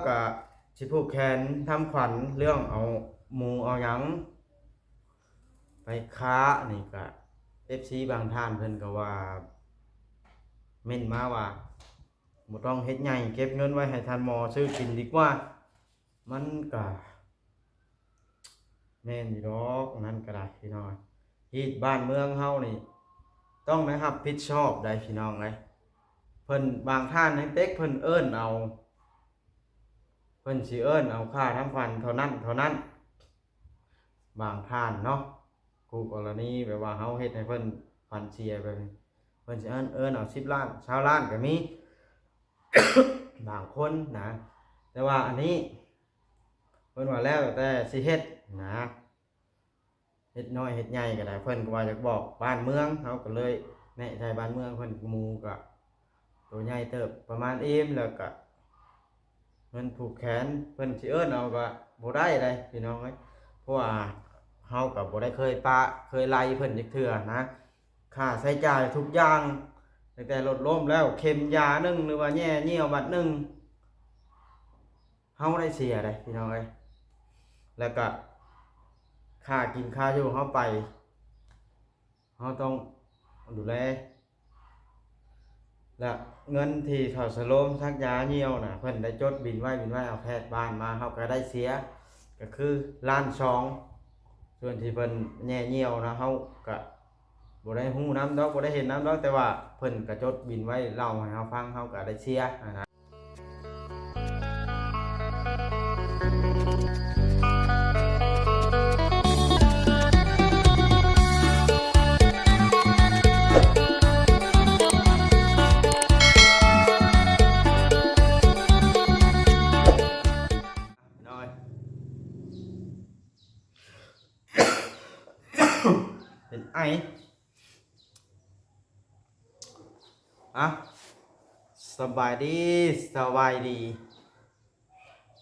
ກະຊິຜູກແຂນທຳຂວັນເລື່ອງເອົາໝູເອົາຫຍັງໄປຄ້ານີ້ກະ ເອັຟຊີ ບາງທ່ານເພິ່ນກໍວ່າ ເມັ້ນມາວ່າ ບໍ່ຕ້ອງເຮັດໃຫຍ່ ເກັບເງິນໄວ້ໃຫ້ທ່ານໝໍຊື້ກິນດີກວ່າ. ມັນກະ ແມ່ນຢູ່ດອກ ອັນນັ້ນກໍໄດ້ພີ່ນ້ອງ. ຮີດບ້ານເມືອງເຮົານີ້ຕ້ອງໄດ້ຮັບຜິດຊອບໄດ໋ພີ່ນ້ອງເອີຍ. ເພິ່ນ ບາງທ່ານໃນເຕັກເພິ່ນເອີ້ນເອົາ ເພິ່ນຊິເອີ້ນເອົາຄ່າທຳຂວັນເທົ່ານັ້ນເທົ່ານັ້ນ. ບາງທ່ານເນາະ ຄູ່ກໍລະນີແບບວ່າເຮົາເຮັດໃຫ້ເພິ່ນຂວັນເສຍແບບນີ້ ເພິ່ນຊິເອີ້ນ ເອີ້ນເອົາສິບລ້ານ ຊາວລ້ານກໍມີ ບາງຄົນນະ. ແຕ່ວ່າອັນນີ້ ເພິ່ນວ່າແລ້ວແຕ່ຊິເຮັດນະ ເຮັດນ້ອຍເຮັດໃຫຍ່ກໍໄດ້ ເພິ່ນກໍວ່າຢາກບອກບ້ານເມືອງ ເຮົາກໍເລີຍແນະໃສ່ບ້ານເມືອງເພິ່ນ. ໝູກໍໂຕໃຫຍ່ເຕີບ ປະມານອີ່ມ ແລ້ວກໍເງິນຜູກແຂນ ເພິ່ນຊິເອີ້ນເອົາກໍບໍ່ໄດ້ໃດ໋ພີ່ນ້ອງເອີຍ. ເພາະວ່າເຮົາກໍບໍ່ໄດ້ເຄີຍປະເຄີຍໄລ່ເພິ່ນຈັກເທື່ອນະ. ຄ່າໃຊ້ຈ່າຍທຸກຢ່າງ ຕັ້ງແຕ່ລົດລົ້ມແລ້ວ ເຂັມຢາໜຶ່ງ ຫຼືວ່າແຍ່ຍ່ຽວບັດໜຶ່ງ ເຮົາໄດ້ເສຍເດ້ພີ່ນ້ອງເອີຍ. ແລ້ວກະຄ່າກິນຄ່າຢູ່ເຮົາໄປ ເຮົາຕ້ອງດູແລ. ແລະເງິນທີ່ເຂົາສະໂລມສັກຢາຍ່ຽວນະ ເພິ່ນໄດ້ຈົດບິນໄວ້ ບິນໄວ້ເອົາແພດບ້ານມາ ເຮົາກໍໄດ້ເສຍ ກໍຄືລ້ານສອງ. ສ່ວນທີ່ເພິ່ນແຍ່ຍ່ຽວນະ ເຮົາກະບໍ່ໄດ້ຮູ້ນຳດອກ ບໍ່ໄດ້ເຫັນນຳດອກ ແຕ່ວ່າເພິ່ນກະຈົດບິນໄວ້ເລົ່າໃຫ້ເຮົາຟັງ ເຮົາກະໄດ້ເສຍຫັ້ນນະ. ເປັນໄອ. ອ່ະ ສະບາຍດີ ສະບາຍດີ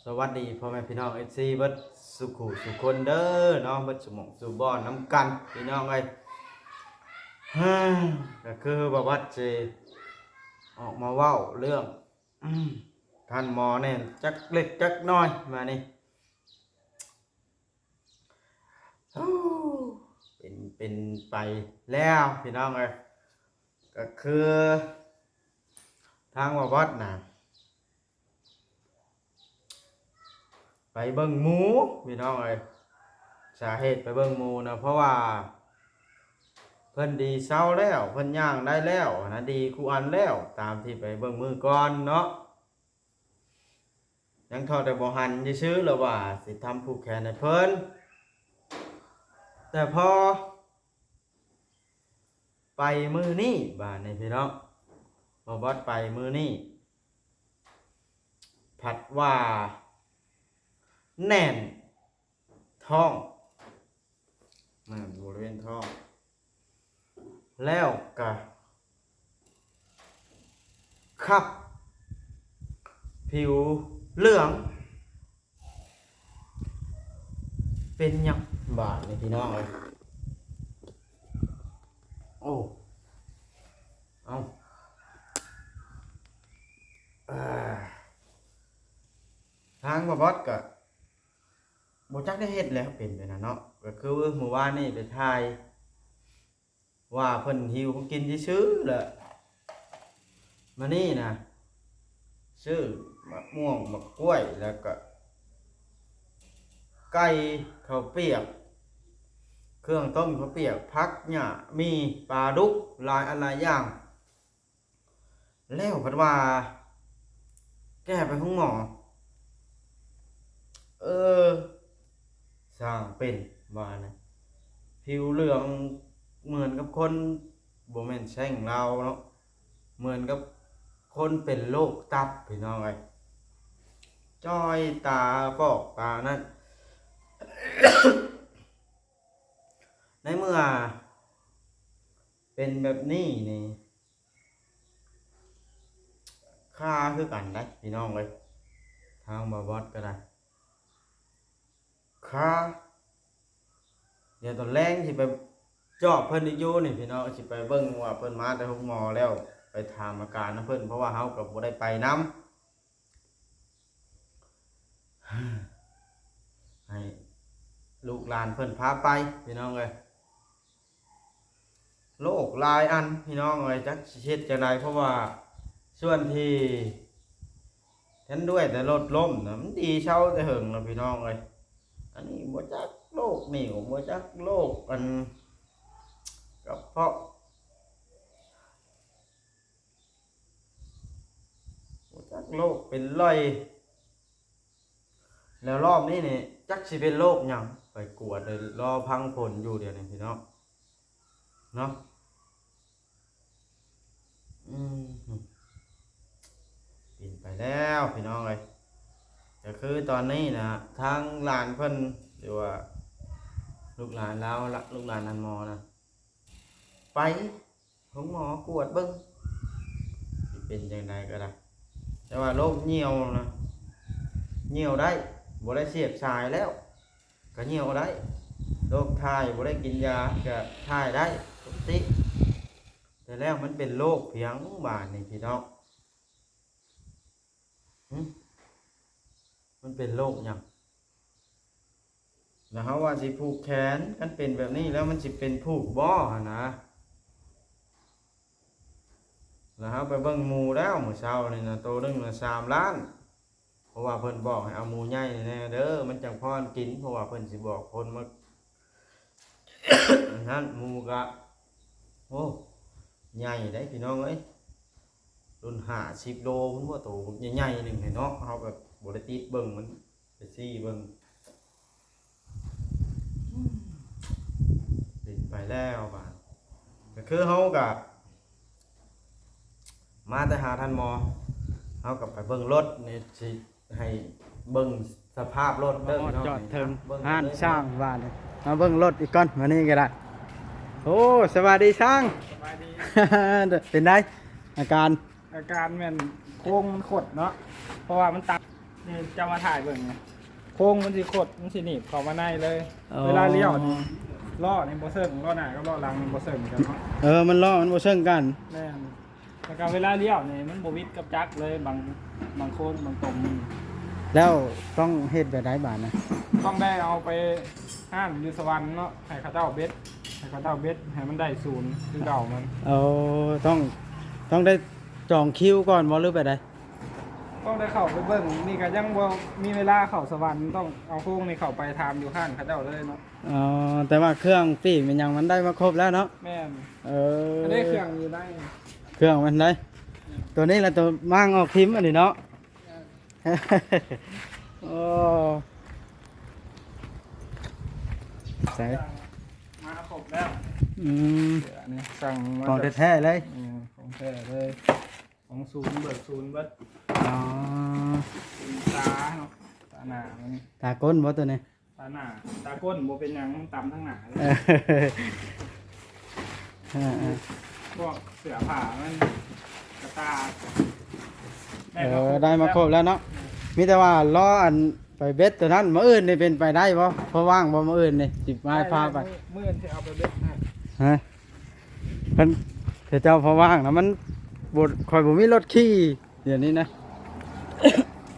ສະຫວັດດີພໍ່ແມ່ພີ່ນ້ອງ ເອັຟຊີ ເບິດສູ່ຄູ່ສູ່ຄົນເດີເນາະ ເບິດສູ່ໝ່ອງສູ່ບ່ອນນຳກັນພີ່ນ້ອງເອີຍ. ກໍຄືວ່າວັດຊິອອກມາເວົ້າເລື່ອງ ອືມ ທ່ານໝໍແນ່ຈັກເລັກຈັກນ້ອຍມານີ້. ໂອ້ ເປັນ ເປັນໄປແລ້ວພີ່ນ້ອງເອີຍ. ກໍຄືທາງບ່າວບອດນະ ໄປເບິ່ງໝູພີ່ນ້ອງເອີຍ. ສາເຫດໄປເບິ່ງໝູນະ ເພາະວ່າເພິ່ນດີເຊົາແລ້ວ ເພິ່ນຍ່າງໄດ້ແລ້ວນະ ດີຄູ່ອັນແລ້ວ ຕາມທີ່ໄປເບິ່ງມື້ກ່ອນເນາະ. ຍັງເທົ່າແຕ່ບໍ່ຫັນຊື່ໆ ລະວ່າຊິທຳຜູກແຂນໃຫ້ເພິ່ນ. ແຕ່ພໍໄປມື້ນີ້ບາດນີ້ພີ່ນ້ອງ ບ່າວບອດໄປມື້ນີ້ ພັດວ່າແໜ້ນທ້ອງ ນັ້ນ ບໍລິເວນທ້ອງ ແລ້ວກະຂັບຜິວເຫຼືອງ. ເປັນຫຍັງບາດນີ້ພີ່ນ້ອງເອີຍ? ໂອ້ ເອົ້າ ເອີ ທາງບ່າວບອດກະ ບໍ່ຈັກໄດ້ເຮັດແລ້ວ ເປັນແບບນັ້ນເນາະ. ກໍຄືມື້ວານນີ້ໄປຖ່າຍວ່າເພິ່ນຫິວຂອງກິນຊື່ໆ ແລ້ວມານີ້ນະ ຊື້ໝາກມ່ວງ ໝາກກ້ວຍ ແລ້ວກໍໄກ່ ເຂົ້າປຽກ ເຄື່ອງຕົ້ມ ເຂົ້າປຽກ ຜັກ ຫຍ້າ ໝີ່ ປາດຸກ ຫຼາຍອັນຫຼາຍຢ່າງ. ແລ້ວເພິ່ນວ່າແກ່ໄປໂຮງໝໍ. ເອີ ຊ່າງເປັນວ່ານະ ຜິວເຫຼືອງເໝືອນກັບຄົນ ບໍ່ແມ່ນແຊ່ງລາວເນາະ ເໝືອນກັບຄົນເປັນໂລກຕັບ ພີ່ນ້ອງເອີຍ. ຈ້ອຍຕາປອກຕານັ້ນ ໃນເມື່ອເປັນແບບນີ້ນີ້ ຄາຄືກັນໄດ໋ພີ່ນ້ອງເອີຍ ທາງບ່າວບອດກໍໄດ້ ຄາ. ດຽວຕອນແລງຊິໄປຈອບເພິ່ນອີກຢູ່ນີ້ພີ່ນ້ອງ ຊິໄປເບິ່ງວ່າເພິ່ນມາແຕ່ໂຮງໝໍແລ້ວ ໄປຖາມອາການນຳເພິ່ນ ເພາະວ່າເຮົາກໍບໍ່ໄດ້ໄປນຳ. ລູກຫຼານເພິ່ນພາໄປພີ່ນ້ອງເອີຍ. ໂລກຫຼາຍອັນພີ່ນ້ອງເອີຍ ຈັກຊິເຮັດຈັ່ງໃດ ເພາະວ່າຊ່ວງທີ່ເຫັນດ້ວຍແຕ່ລົດລົ້ມນະ ມັນດີເຊົາແຕ່ເຫິງແລ້ວພີ່ນ້ອງເອີຍ. ອັນນີ້ບໍ່ຈັກໂລກນີ້ ບໍ່ຈັກໂລກອັນກະເພາະ ບໍ່ຈັກໂລກເປັນລອຍ ແລ້ວລອບນີ້ນີ້ຈັກຊິເປັນໂລກຫຍັງ ໄປກວດເລີຍ ລໍຟັງຜົນຢູ່ດຽວນີ້ພີ່ນ້ອງເນາະ. ອືມ ປິ່ນໄປແລ້ວພີ່ນ້ອງເອີຍ. ກະຄືຕອນນີ້ນະ ທາງຫຼານເພິ່ນ ຫຼືວ່າລູກຫຼານລາວລະ ລູກຫຼານທ່ານໝໍນະ ໄປ ໂຮງໝໍກວດເບິ່ງ ຊິເປັນຈັ່ງໃດກໍໄດ້ ແຕ່ວ່າໂລກຍ່ຽວນະ ຍ່ຽວໄດ້ ບໍ່ໄດ້ສຽບສາຍແລ້ວ ກໍຍ່ຽວໄດ້. ໂລກຖ່າຍ ບໍ່ໄດ້ກິນຢາກໍຖ່າຍໄດ້ປົກກະຕິ. ແຕ່ແລ້ວມັນເປັນໂລກຫຍັງບາດນີ້ພີ່ນ້ອງ? ຫຶ ມັນເປັນໂລກຫຍັງ? ແລ້ວເຮົາວ່າຊິຜູກແຂນ ຄັນເປັນແບບນີ້ແລ້ວມັນຊິເປັນຜູກບໍ່ຫັ້ນນະ? ແລ້ວເຮົາໄປເບິ່ງໝູແລ້ວ ມື້ເຊົ້ານີ້ນະ ໂຕໜຶ່ງນະສາມລ້ານ ເພາະວ່າເພິ່ນບອກໃຫ້ເອົາໝູໃຫຍ່ແດ່ເດີ ມັນຈັ່ງພໍກິນ ເພາະວ່າເພິ່ນຊິບອກຄົນມາ ນັ້ນ ໝູກະ ໂອ້ ໃຫຍ່ເດ້ພີ່ນ້ອງເອີຍ ລຸ້ນຫ້າສິບໂລພຸ້ນບໍ່ ໂຕບັກໃຫຍ່ໆໜຶ່ງເນາະ. ເຮົາກໍບໍ່ໄດ້ຕິດເບິ່ງ ມັນໄປຊີ້ເບິ່ງ ເປັນໄປແລ້ວບາດ ກໍຄືເຮົາກໍມາແຕ່ຫາທ່ານໝໍ ເຮົາກໍໄປເບິ່ງລົດນີ້ ຊິໃຫ້ເບິ່ງສະພາບລົດເດີ ມາຮອດ ພີ່ນ້ອງ ຈອດເຖິງ ເບິ່ງ ຮ້ານຊ່າງບາດນີ້ ມາເບິ່ງລົດອີກກ່ອນ ມື້ນີ້ກໍໄດ້. ໂອ້ ສະບາຍດີຊ່າງ ສະບາຍດີ. ເປັນໃດ ອາການ? ອາການແມ່ນໂຄງມັນຄົດເນາະ ເພາະວ່າມັນຕັດ ນີ້ເຈົ້າມາຖ່າຍເບິ່ງນີ້ ໂຄງມັນຊິຄົດ ມັນຊິໜີບເຂົ້າມາໃນເລີຍ. ອໍ ເວລາລ້ຽວນີ້ ລໍ້ນີ້ບໍ່ເຊິ່ງ ລໍ້ໜ້າກັບລໍ້ຫຼັງນີ້ບໍ່ເຊິ່ງກັນເນາະ. ເອີ ມັນລໍ້ມັນບໍ່ເຊິ່ງກັນ. ແມ່ນ. ແລ້ວກໍເວລາລ້ຽວນີ້ມັນບໍ່ຫວິດກັບຈັກເລີຍ ບາງ ບາງໂຄນບາງຕົມ. ແລ້ວຕ້ອງເຮັດແບບໃດບາດນະ? ຕ້ອງໄດ້ເອົາໄປຮ້ານຢູ່ສະຫວັນເນາະ ໃຫ້ເຂົາເຈົ້າເບັດ ໃຫ້ເຂົາເຈົ້າເບັດໃຫ້ມັນໄດ້ສູນຄືເກົ່າມັນ. ໂອ້ ຕ້ອງ ຕ້ອງໄດ້ຈອງຄິວກ່ອນບໍ່ ຫຼືແບບໃດ? ຕ້ອງໄດ້ເຂົ້າໄປເບິ່ງ ນີ້ກໍຍັງບໍ່ມີເວລາເຂົ້າສະຫວັນ ຕ້ອງເອົາໂຄງນີ້ເຂົ້າໄປຖາມຢູ່ຮ້ານເຂົາເຈົ້າເລີຍເນາະ. ອໍ ແຕ່ວ່າເຄື່ອງປີກແມ່ນຫຍັງມັນໄດ້ມາຄົບແລ້ວເນາະ? ແມ່ນ. ເອີ ອັນນີ້ເຄື່ອງຢູ່ໃນ ເຄື່ອງມັນໄດ້ ແມ່ນ ຕົວນີ້ລະ ຕົວມ້າງອອກທິມອັນນີ້ເນາະ. ແມ່ນ. ໂອ້ ໃສ ມາຄົບແລ້ວ. ອືມ ອັນນີ້ສັ່ງມາ ຂອງແທ້ໆເລີຍ. ແມ່ນ ຂອງແທ້ເລີຍ. ຂອງສູນເບີກສູນເບິດ. ອໍ ຕາເນາະ ຕາໜ້າມັນ ຕາກົ້ນບໍ່ຕົວນີ້? ຕາໜ້າ ຕາກົ້ນບໍ່ເປັນຫຍັງ ມັນຕຳທາງໜ້າເລີຍ. ເອີ ເອີ ເອີ ພວກເສື້ອຜ້າມັນ ກະຕ່າ ໄດ້ມາ ເອີ ຄົບ ໄດ້ມາຄົບແລ້ວເນາະ. ມີແຕ່ວ່າລໍອັນໄປເບັດຕົວນັ້ນ ມື້ອື່ນນີ້ເປັນໄປໄດ້ບໍ່? ພໍວ່າງບໍ່ ມື້ອື່ນນີ້ ຊິມາພາໄປ? ມື້ ມື້ອື່ນຊິເອົາໄປເບັດໃຫ້. ຮະ? ເພິ່ນ ເຂົາເຈົ້າພໍວ່າງນະ ມັນບໍ່ ຂ້ອຍບໍ່ມີລົດຂີ່ດຽວນີ້ນະ.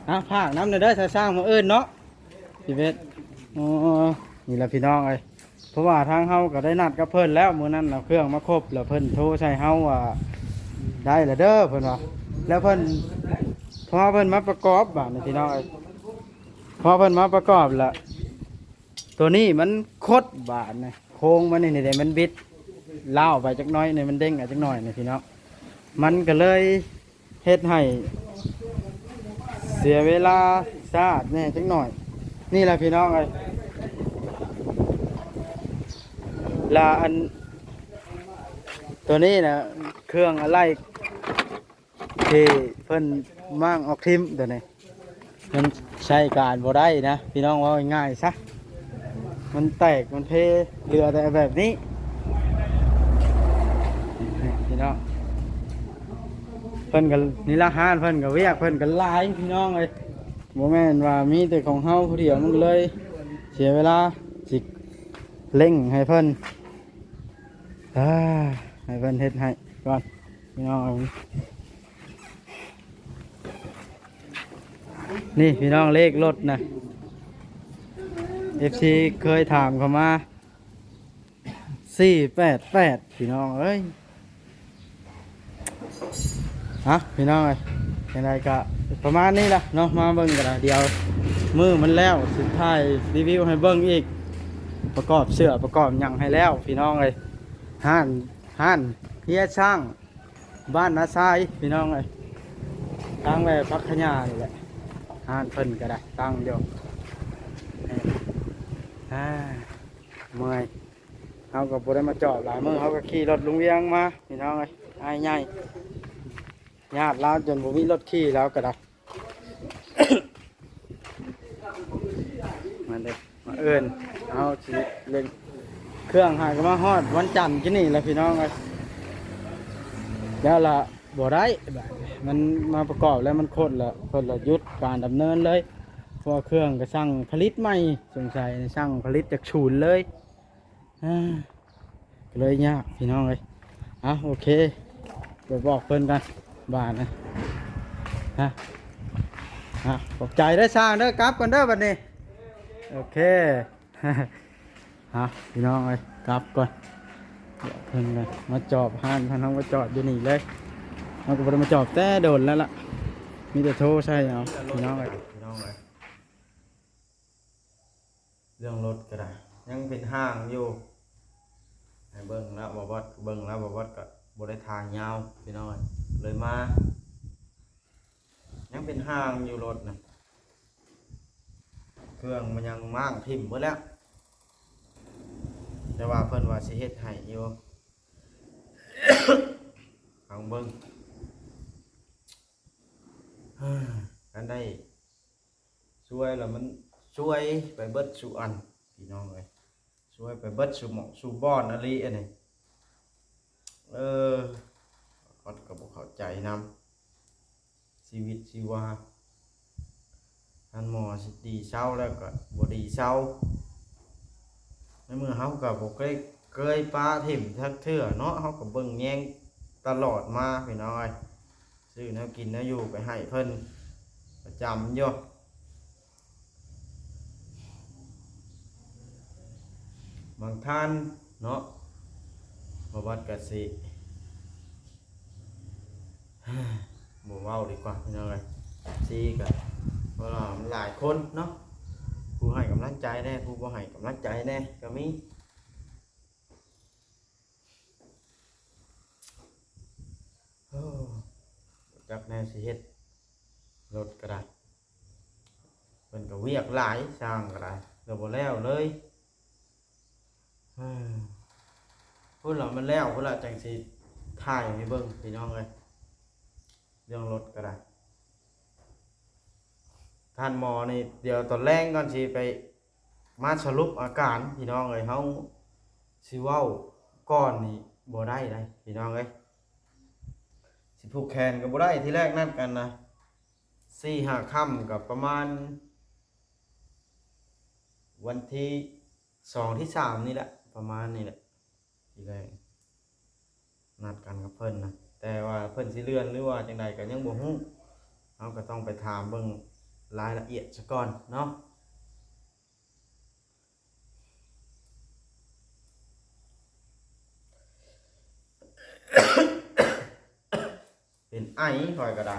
ເອົາ ຝາກນຳແດ່ເດີ ຊາວຊ່າງ ມື້ອື່ນເນາະ ສິບເອັດ. ອໍ ນີ້ລະພີ່ນ້ອງເອີຍ ເພາະວ່າທາງເຮົາກໍໄດ້ນັດກັບເພິ່ນແລ້ວ ມື້ນັ້ນເອົາເຄື່ອງມາຄົບ ແລ້ວເພິ່ນໂທໃສ່ເຮົາວ່າ ໄດ້ລະເດີ ເພິ່ນວ່າ. ແລ້ວເພິ່ນ ພໍເພິ່ນມາປະກອບບາດນີ້ ພີ່ນ້ອງເອີຍ ພໍເພິ່ນມາປະກອບລະ ຕົວນີ້ມັນຄົດບາດນະ ໂຄງມັນນີ້ເດ້ ມັນບິດລ້າວໄປຈັກໜ້ອຍນີ້ ມັນເດ້ງອອກຈັກໜ້ອຍນີ້ພີ່ນ້ອງ. ມັນກໍເລີຍເຮັດໃຫ້ເສຍເວລາຊາດແດ່ຈັກໜ້ອຍ. ນີ້ລະພີ່ນ້ອງເອີຍ ລະອັນ ຕົວນີ້ນະ ເຄື່ອງອາໄຫຼ່ ທີ່ເພິ່ນມ້າງອອກຖິ້ມຕົວນີ້ ມັນໃຊ້ການບໍ່ໄດ້ນະພີ່ນ້ອງ ເວົ້າງ່າຍໆຊະ ມັນແຕກມັນເພ ເຫຼືອແຕ່ແບບນີ້ ນີ້ພີ່ນ້ອງ. ເພິ່ນກໍ ນີ້ລະ ຮ້ານເພິ່ນກໍ ວຽກເພິ່ນກໍຫຼາຍພີ່ນ້ອງເອີຍ ບໍ່ແມ່ນວ່າມີແຕ່ຂອງເຮົາຜູ້ດຽວ ມັນກໍເລີຍເສຍເວລາ ຊິເລັ່ງໃຫ້ເພິ່ນ ອ່າ ໃຫ້ເພິ່ນເຮັດໃຫ້ກ່ອນ ພີ່ນ້ອງເອີຍ. ນີ້ພີ່ນ້ອງ ເລກລົດນະ ເອັຟຊີເຄີຍຖາມເຂົ້າມາ ສີ່ແປດແປດ ພີ່ນ້ອງເອີຍ. ເອົາ ພີ່ນ້ອງເອີຍ ຈັ່ງໃດກໍປະມານນີ້ລະເນາະ ມາເບິ່ງກໍໄດ້ ດຽວມື້ມັນແລ້ວຊິຖ່າຍຣີວິວໃຫ້ເບິ່ງອີກ ປະກອບເສື້ອປະກອບຫຍັງໃຫ້ແລ້ວ ພີ່ນ້ອງເອີຍ. ຮ້ານ ຮ້ານເຮຍຊ່າງ ບ້ານນາຊາຍ ພີ່ນ້ອງເອີຍ ທາງແວ່ພັກຂະຍານີ້ແຫຼະ. ຮ້ານເພິ່ນກໍໄດ້ຕັ້ງຢູ່ ອາ ເມື່ອຍ ເຮົາກໍບໍ່ໄດ້ມາຈອດຫຼາຍມື້ ເຮົາກໍຂີ່ລົດລຸງວຽງມາ ພີ່ນ້ອງເອີຍ. ອ້າຍໃຫຍ່ຍາດລາວຈົນບໍ່ມີລົດຂີ່ ລາວກໍໄດ້ ມາເດີ ມາເອີ້ນ ເຮົາຊິເລັ່ງເຄື່ອງຫາກໍມາຮອດວັນຈັນກິນນີ້ແຫຼະ ພີ່ນ້ອງເອີຍ. ແລ້ວລະບໍ່ໄດ້ ບາດນີ້ມັນມາປະກອບແລ້ວມັນຄົນລະ ຄົນລະຢຸດການດຳເນີນເລີຍ ເພາະວ່າເຄື່ອງກໍສັ່ງຜະລິດໃໝ່ ສົງໄສສັ່ງຜະລິດຈາກສູນເລີຍ ອາ ກໍເລີຍຍາກ ພີ່ນ້ອງເອີຍ. ເອົາ ໂອເຄ ໄປບອກເພິ່ນກັນບາດນະ ຮະ ຮະ ຂອບໃຈເດີຊ່າງເດີ ກັບກ່ອນເດີບາດນີ້ ໂອເຄ. ຮະ ພີ່ນ້ອງເອີຍ ກັບກ່ອນ ເພິ່ນກໍມາຈອດຮ້ານ ເພິ່ນເຮົາມາຈອດຢູ່ນີ້ເລີຍ ເຮົາກໍບໍ່ໄດ້ມາຈອດແຕ່ດົນແລ້ວລະ ມີແຕ່ໂທໃສ່ເອົາ ພີ່ນ້ອງເອີຍ ພີ່ນ້ອງເອີຍ. ເລື່ອງລົດກໍໄດ້ ຍັງເປັນຮ່າງຢູ່ ໃຫ້ເບິ່ງແລ້ວ ບໍ່ບອດເບິ່ງແລ້ວ ບໍ່ບອດກໍບໍ່ໄດ້ຖ່າຍຍາວ ພີ່ນ້ອງເອີຍ ເລີຍມາ ຍັງເປັນຮ່າງຢູ່ລົດນະ ເຄື່ອງມັນຍັງມ້າງຖິ້ມເບິດແລ້ວ ແຕ່ວ່າເພິ່ນວ່າຊິເຮັດໃຫ້ຢູ່ ຟັງເບິ່ງ ຄັນໄດ້ຊ່ວຍລະມັນຊ່ວຍໄປເບິດສູ່ອັນ ພີ່ນ້ອງເອີຍ ຊ່ວຍໄປເບິດສູ່ໝ່ອງສູ່ບ່ອນອີ່ຫຼີອັນນີ້ ເອີ ກໍບໍ່ເຂົ້າໃຈນຳ ຊີວິດຊີວາ ທ່ານໝໍຊິດີເຊົາແລ້ວກໍບໍ່ດີເຊົາ ໃນເມື່ອເຮົາກໍບໍ່ເຄີຍ ເຄີຍປະຖິ້ມຈັກເທື່ອເນາະ ເຮົາກໍເບິ່ງແຍງຕະຫຼອດມາ ພີ່ນ້ອງເອີຍ ຊື້ແນວກິນແນວຢູ່ໄປໃຫ້ເພິ່ນປະຈຳຢູ່. ບາງທ່ານເນາະ ບໍ່ວັດກະຊິ ບໍ່ເວົ້າດີກວ່າ ພີ່ນ້ອງເອີຍ ເອັຟຊີກໍ ເພາະວ່າມັນຫຼາຍຄົນເນາະ ຜູ້ໃຫ້ກຳລັງໃຈແດ່ ຜູ້ບໍ່ໃຫ້ກຳລັງໃຈແດ່ກໍມີ. ໂອ້ ບໍ່ຈັກແນວຊິເຮັດ ລົດກໍໄດ້ ເພິ່ນກໍວຽກຫຼາຍ ຊ່າງກໍໄດ້ ແລ້ວບໍ່ແລ້ວເລີຍ ເອີ ພຸ້ນລະມັນແລ້ວ ພຸ້ນລະຈັ່ງຊິຖ່າຍໃຫ້ເບິ່ງ ພີ່ນ້ອງເອີຍ ເລື່ອງລົດກໍໄດ້ ທ່ານໝໍນີ້ ດຽວຕອນແລງກ່ອນຊິໄປມາສະຫຼຸບອາການ ພີ່ນ້ອງເອີຍ ເຮົາຊິເວົ້າກ່ອນນີ້ບໍ່ໄດ້ໃດ ພີ່ນ້ອງເອີຍ ຊິຜູກແຂນກໍບໍ່ໄດ້ ທີແລກນັດກັນນະ ສີ່ຫ້າຄ່ຳ ກໍປະມານວັນທີສອງ ທີສາມນີ້ແຫຼະ ປະມານນີ້ແຫຼະ ທີແລກ ນັດກັນກັບເພິ່ນນະ ແຕ່ວ່າເພິ່ນຊິເລື່ອນ ຫຼືວ່າຈັ່ງໃດກໍຍັງບໍ່ຮູ້ ເຮົາກໍຕ້ອງໄປຖາມເບິ່ງລາຍລະອຽດສາກ່ອນເນາະ ເປັນໄອຂ້ອຍກໍໄດ້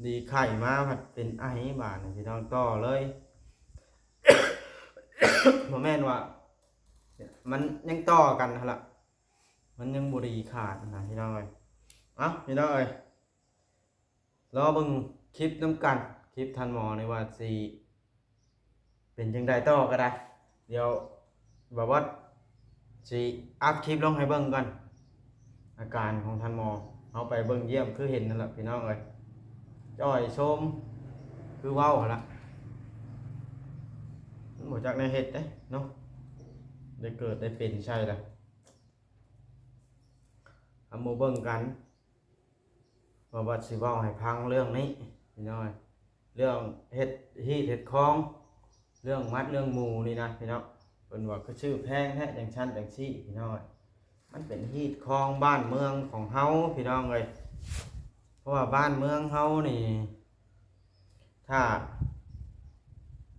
ດີໄຂ້ມາພັດເປັນໄອ ບາດນີ້ພີ່ນ້ອງ ຕໍ່ເລີຍ ບໍ່ແມ່ນວ່າ ມັນຍັງຕໍ່ກັນຫັ້ນລະ ມັນຍັງບໍ່ດີຂາດນະ ພີ່ນ້ອງເອີຍ ເອົ້າ ພີ່ນ້ອງເອີຍ ລໍເບິ່ງຄລິບນຳກັນ ຄລິບທ່ານໝໍນີ້ວ່າຊິ ເປັນຈັ່ງໃດຕໍ່ກໍໄດ້ ດຽວບ່າວບອດຊິອັດຄລິບລົງໃຫ້ເບິ່ງກ່ອນ ອາການຂອງທ່ານໝໍ ເຮົາໄປເບິ່ງຢ້ຽມຄືເຫັນນັ້ນລະ ພີ່ນ້ອງເອີຍ ຈ່ອຍໂຊມ ຄືເວົ້າຫັ້ນລະ ບໍ່ຈັກແນວເຮັດເດ້ເນາະ ໄດ້ເກີດໄດ້ເປັນໃສ່ລະ ເຮົາມາເບິ່ງກັນ ວ່າ ວ່າຊິເວົ້າໃຫ້ຟັງເລື່ອງນີ້ພີ່ນ້ອງ ເລື່ອງເຮັດຮີດເຮັດຄອງ ເລື່ອງໝັດເລື່ອງໝູ່ນີ້ນະພີ່ນ້ອງ ເພິ່ນວ່າຄືຊື້ແພງແທ້ ຈັ່ງຊັ້ນຈັ່ງຊີ້ພີ່ນ້ອງ ມັນເປັນຮີດຄອງບ້ານເມືອງຂອງເຮົາພີ່ນ້ອງເອີຍ ເພາະວ່າບ້ານເມືອງເຮົານີ້ ຖ້າ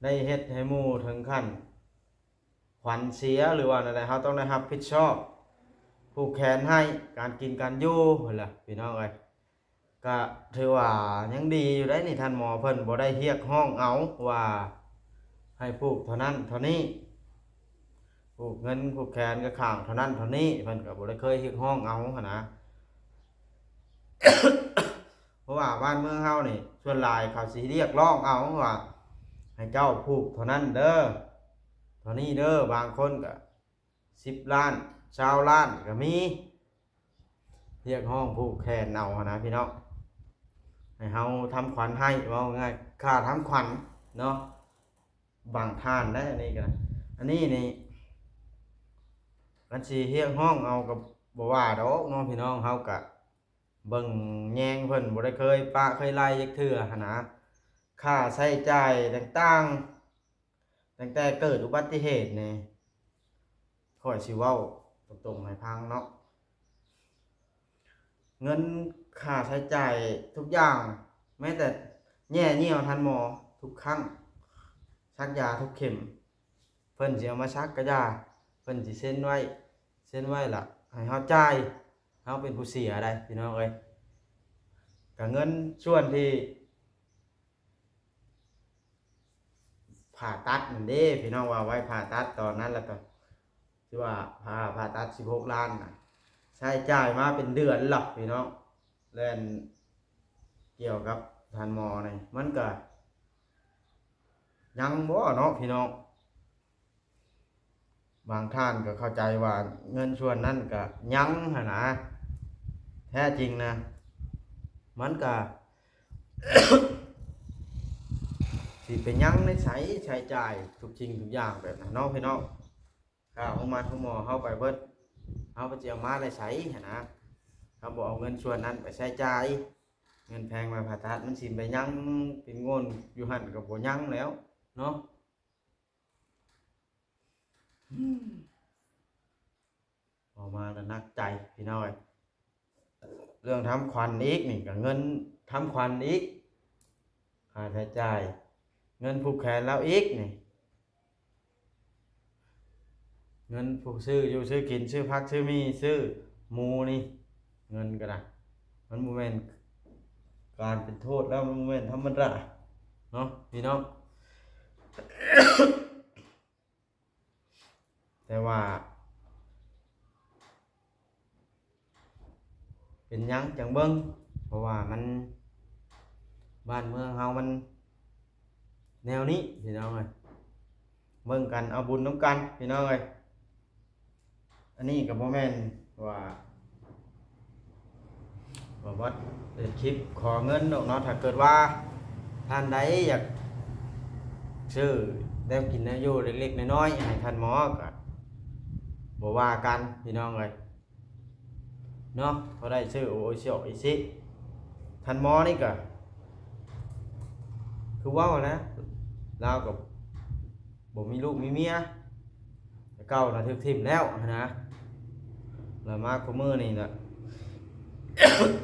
ໄດ້ເຮັດໃຫ້ໝູ່ເຖິງຂັ້ນຂວັນເສຍ ຫຼືວ່າແນວໃດ ເຮົາຕ້ອງໄດ້ຮັບຜິດຊອບ ຜູກແຂນໃຫ້ ການກິນການຢູ່ຫັ້ນລະ ພີ່ນ້ອງເອີຍ. ກະຖືວ່າຍັງດີຢູ່ໄດ໋ນີ້ ທ່ານໝໍເພິ່ນບໍ່ໄດ້ຮຽກຮ້ອງເອົາວ່າໃຫ້ຜູກເທົ່ານັ້ນເທົ່ານີ້ ຜູກເງິນຜູກແຂນກະຂ້າງເທົ່ານັ້ນເທົ່ານີ້ ເພິ່ນກະບໍ່ໄດ້ເຄີຍຮຽກຮ້ອງເອົາຫັ້ນນະ. ເພາະວ່າບ້ານເມືອງເຮົານີ້ ສ່ວນຫຼາຍເຂົາຊິຮຽກຮ້ອງເອົາວ່າ ໃຫ້ເຈົ້າຜູກເທົ່ານັ້ນເດີ ເທົ່ານີ້ເດີ ບາງຄົນກະສິບລ້ານ ຊາວລ້ານກະມີ ຮຽກຮ້ອງຜູກແຂນເອົາຫັ້ນນະພີ່ນ້ອງ ໃຫ້ເຮົາທຳຂວັນໃຫ້ ເວົ້າງ່າຍໆ ຄ່າທຳຂວັນເນາະ. ບາງທ່ານໄດ໋ ອັນນີ້ກະ ອັນນີ້ນີ້ ຄັນຊິຮຽກຮ້ອງເອົາກະບໍ່ວ່າດອກເນາະພີ່ນ້ອງ ເຮົາກະເບິ່ງແຍງເພິ່ນ ບໍ່ໄດ້ເຄີຍປະເຄີຍໄລ່ຈັກເທື່ອຫັ້ນນະ. ຄ່າໃຊ້ຈ່າຍຕ່າງໆ ຕັ້ງແຕ່ເກີດອຸບັດຕິເຫດນີ້ ຂ້ອຍຊິເວົ້າຕົງໆໃຫ້ຟັງເນາະ ເງິນຄ່າໃຊ້ຈ່າຍທຸກຢ່າງ ແມ້ແຕ່ແຍ່ຍ່ຽວທ່ານໝໍທຸກຄັ້ງ ສັກຢາທຸກເຂັມ ເພິ່ນຊິເອົາມາສັກກະຢ່າ ເພິ່ນຊິເຊັນໄວ້ ເຊັນໄວ້ລະໃຫ້ເຮົາຈ່າຍ ເຮົາເປັນຜູ້ເສຍໄດ໋ ພີ່ນ້ອງເອີຍ. ກະເງິນສ່ວນທີ່ ຜ່າຕັດນັ້ນເດ້ພີ່ນ້ອງ ວ່າໄວ້ຜ່າຕັດຕອນນັ້ນ ແລ້ວກະທີ່ວ່າຜ່າ ຜ່າຕັດສິບຫົກລ້ານນະ ໃຊ້ຈ່າຍມາເປັນເດືອນລະພີ່ນ້ອງ. ແລະ ກ່ຽວກັບທ່ານໝໍນີ້ ມັນກະຍັງບໍ່ເນາະພີ່ນ້ອງ. ບາງທ່ານກໍເຂົ້າໃຈວ່າເງິນສ່ວນນັ້ນກໍຍັງຫັ້ນນະ ແທ້ຈິງນະ ມັນກໍ ຊິໄປຍັງໃນໃສ ໃຊ້ຈ່າຍທຸກສິ່ງທຸກຢ່າງແບບນັ້ນເນາະພີ່ນ້ອງ. ຄ່າໂຮງໝາໂຮງໝໍເຮົາໄປເບິດ ເຮົາກໍຊິເອົາມາແຕ່ໃສຫັ້ນນະ ເຮົາບໍ່ເອົາເງິນສ່ວນນັ້ນໄປໃຊ້ຈ່າຍ ເງິນແພງໄວ້ຜ່າຕັດ ມັນຊິໄປຍັງເປັນໂງ່ນຢູ່ຫັ້ນກໍບໍ່ຍັງແລ້ວເນາະ. ເວົ້າມາລະໜັກໃຈພີ່ນ້ອງເອີຍ ເລື່ອງທຳຂວັນອີກນີ້ ກະເງິນທຳຂວັນອີກ ຄ່າໃຊ້ຈ່າຍ ເງິນຜູກແຂນລາວອີກນີ້ ເງິນຜູ້ຊື້ຢູ່ຊື້ກິນ ຊື້ຜັກຊື້ໝີ່ ຊື້ໝູນີ້ ເງິນກໍໄດ້ ມັນບໍ່ແມ່ນການເປັນໂທດແລ້ວ ມັນບໍ່ແມ່ນທຳມະດາເນາະພີ່ນ້ອງ. ແຕ່ວ່າເປັນຫຍັງຈັ່ງເບິ່ງ ເພາະວ່າມັນ ບ້ານເມືອງເຮົາມັນແນວນີ້ພີ່ນ້ອງເອີຍ ເບິ່ງກັນເອົາບຸນນຳກັນພີ່ນ້ອງເອີຍ. ອັນນີ້ກໍບໍ່ແມ່ນວ່າ ບໍ່ບອດເຮັດຄລິບຂໍເງິນດອກເນາະ ຖ້າເກີດວ່າທ່ານໃດຢາກຊື້ແນວກິນແນວຢູ່ເລັກໆນ້ອຍໆໃຫ້ທ່ານໝໍກໍບໍ່ວ່າກັນພີ່ນ້ອງເອີຍເນາະ ພໍໄດ້ຊື້ໂອອິຊິໂອອິຊິ. ທ່ານໝໍນີ້ກໍຄືເວົ້າແຫຼະ ລາວກໍບໍ່ມີລູກມີເມຍ ແຕ່ເກົ່ານະຖືກຖິ້ມແລ້ວຫັ້ນນະ ແລ້ວມາຄູ່ມື້ນີ້ນະ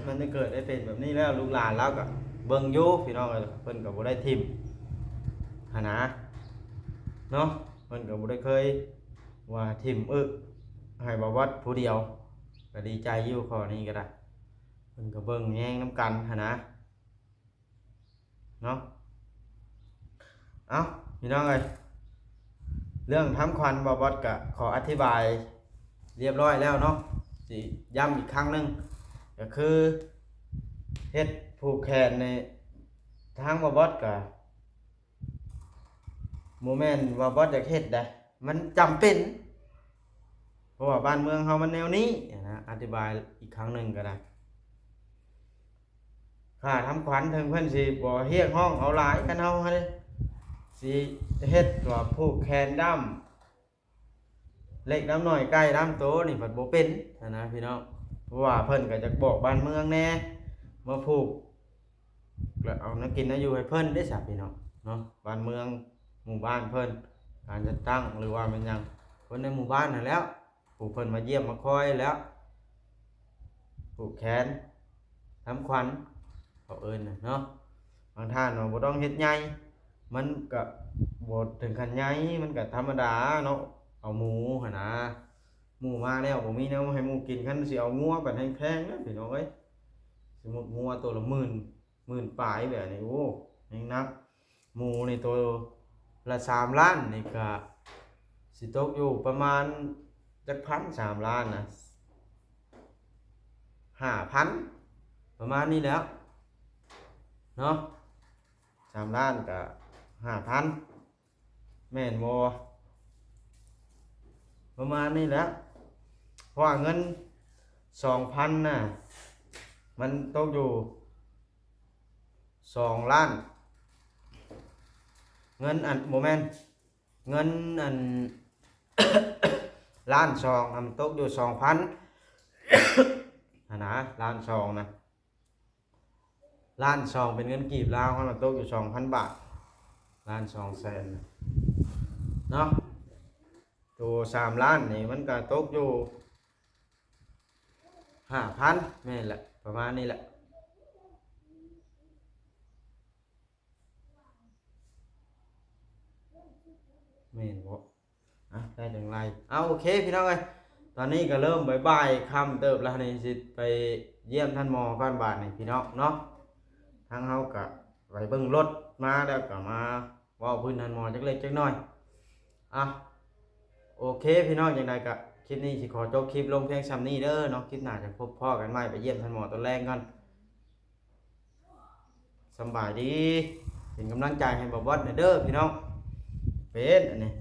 ມັນໄດ້ເກີດໄດ້ເປັນແບບນີ້ແລ້ວ ລູກຫຼານລາວກໍເບິ່ງຢູ່ພີ່ນ້ອງເອີຍ ເພິ່ນກໍບໍ່ໄດ້ຖິ້ມຫັ້ນນະເນາະ ເພິ່ນກໍບໍ່ໄດ້ເຄີຍວ່າຖິ້ມອຶໃຫ້ບ່າວບອດຜູ້ດຽວ ກໍດີໃຈຢູ່ຂໍ້ນີ້ກໍໄດ້ ເພິ່ນກໍເບິ່ງແຍງນຳກັນຫັ້ນນະ ເນາະ. ເອົ້າ ພີ່ນ້ອງເອີຍ ເລື່ອງທຳຂວັນບ່າວບອດກະຂໍອະທິບາຍລຽບຮ້ອຍແລ້ວເນາະ ຊິຢ້ຳອີກຄັ້ງໜຶ່ງ ກະຄືເຮັດຜູກແຂນນີ້ ທາງບ່າວບອດກະບໍ່ແມ່ນວ່າບ່າວບອດຢາກເຮັດໃດ໋ ມັນຈຳເປັນ ເພາະວ່າບ້ານເມືອງເຮົາມັນແນວນີ້ນະ ອະທິບາຍອີກຄັ້ງໜຶ່ງກໍໄດ້. ຄ່າທຳຂວັນເຖິງເພິ່ນຊິບໍ່ຮຽກຮ້ອງເອົາຫຼາຍ ຄັນເຮົາຫັ້ນຊິເຮັດວ່າຜູກແຂນດຳເລັກດຳນ້ອຍ ໄກ່ດຳໂຕນີ້ພັດບໍ່ເປັນຫັ້ນນະພີ່ນ້ອງ ເພາະວ່າເພິ່ນກໍຢາກບອກບ້ານເມືອງແດ່ ມາຜູກ ແລ້ວເອົາແນວກິນແນວຢູ່ໃຫ້ເພິ່ນເດ້ຊະພີ່ນ້ອງເນາະ ບ້ານເມືອງ ໝູ່ບ້ານເພິ່ນ ການຈັດຕັ້ງ ຫຼືວ່າແມ່ນຫຍັງ ຄົນໃນໝູ່ບ້ານຫັ້ນແຫຼ້ວ ຜູ້ເພິ່ນມາຢ້ຽມມາຄອຍແລ້ວ ຜູກແຂນ ທຳຂວັນ ເຂົາເອີ້ນນະເນາະ. ບາງທ່ານວ່າບໍ່ຕ້ອງເຮັດໃຫຍ່ ມັນກະ ບໍ່ເຖິງຂັ້ນໃຫຍ່ ມັນກໍທຳມະດາເນາະ ເອົາໝູຫັ້ນນະ ໝູມາແລ້ວບໍ່ມີແນວໃຫ້ໝູກິນ ຄັນຊິເອົາງົວບັດແຮງແພງເດີພີ່ນ້ອງເອີຍ ສົມມຸດງົວໂຕລະໝື່ນ ໝື່ນປາຍແບບນີ້ ໂອ້ ແຮງໜັກ ໝູນີ້ໂຕລະສາມລ້ານນີ້ກະຊິຕົກຢູ່ປະມານຈັກພັນ ສາມລ້ານນະ ຫ້າພັນ ປະມານນີ້ແຫຼະເນາະ ສາມລ້ານກະຫ້າພັນ ແມ່ນບໍ່? ປະມານນີ້ແຫຼະ ເພາະວ່າເງິນສອງພັນນະ ມັນຕົກຢູ່ສອງລ້ານ ເງິນອັນ ບໍ່ແມ່ນ ເງິນອັນ ລ້ານສອງນະ ມັນຕົກຢູ່ສອງພັນຫັ້ນນະ ລ້ານສອງນະ ລ້ານສອງເປັນເງິນກີບລາວເຮົານະ ຕົກຢູ່ສອງພັນບາດ ລ້ານສອງແສນນະເນາະ ໂຕສາມລ້ານນີ້ມັນກະຕົກຢູ່ຫ້າພັນ ແມ່ນແຫຼະ ປະມານນີ້ແຫຼະ ແມ່ນບໍ່? ອ່ະ ໄດ້ຈັ່ງໃດ ເອົາ ໂອເຄ ພີ່ນ້ອງເອີຍ ຕອນນີ້ກໍເລີ່ມບ່າຍໆ ຄ່ຳເຕີບແລ້ວ ນີ້ຊິໄປຢ້ຽມທ່ານໝໍກ່ອນບາດນີ້ ພີ່ນ້ອງເນາະ ທາງເຮົາກໍໄປເບິ່ງລົດມາແລ້ວ ກໍມາເວົ້າພື້ນທ່ານໝໍຈັກເລັກຈັກນ້ອຍ ອ່ະ ໂອເຄ ພີ່ນ້ອງ ຈັ່ງໃດກໍຄລິບນີ້ຊິຂໍຈົບຄລິບລົງພຽງຊ່ຳນີ້ເດີເນາະ ຄລິບໜ້າຈະພົບພໍ້ກັນໃໝ່ ໄປຢ້ຽມທ່ານໝໍຕອນແລງກ່ອນ ສຳບາຍດີ ເປັນກຳລັງໃຈໃຫ້ບ່າວບອດແດ່ເດີພີ່ນ້ອງ ເປັນອັນນີ້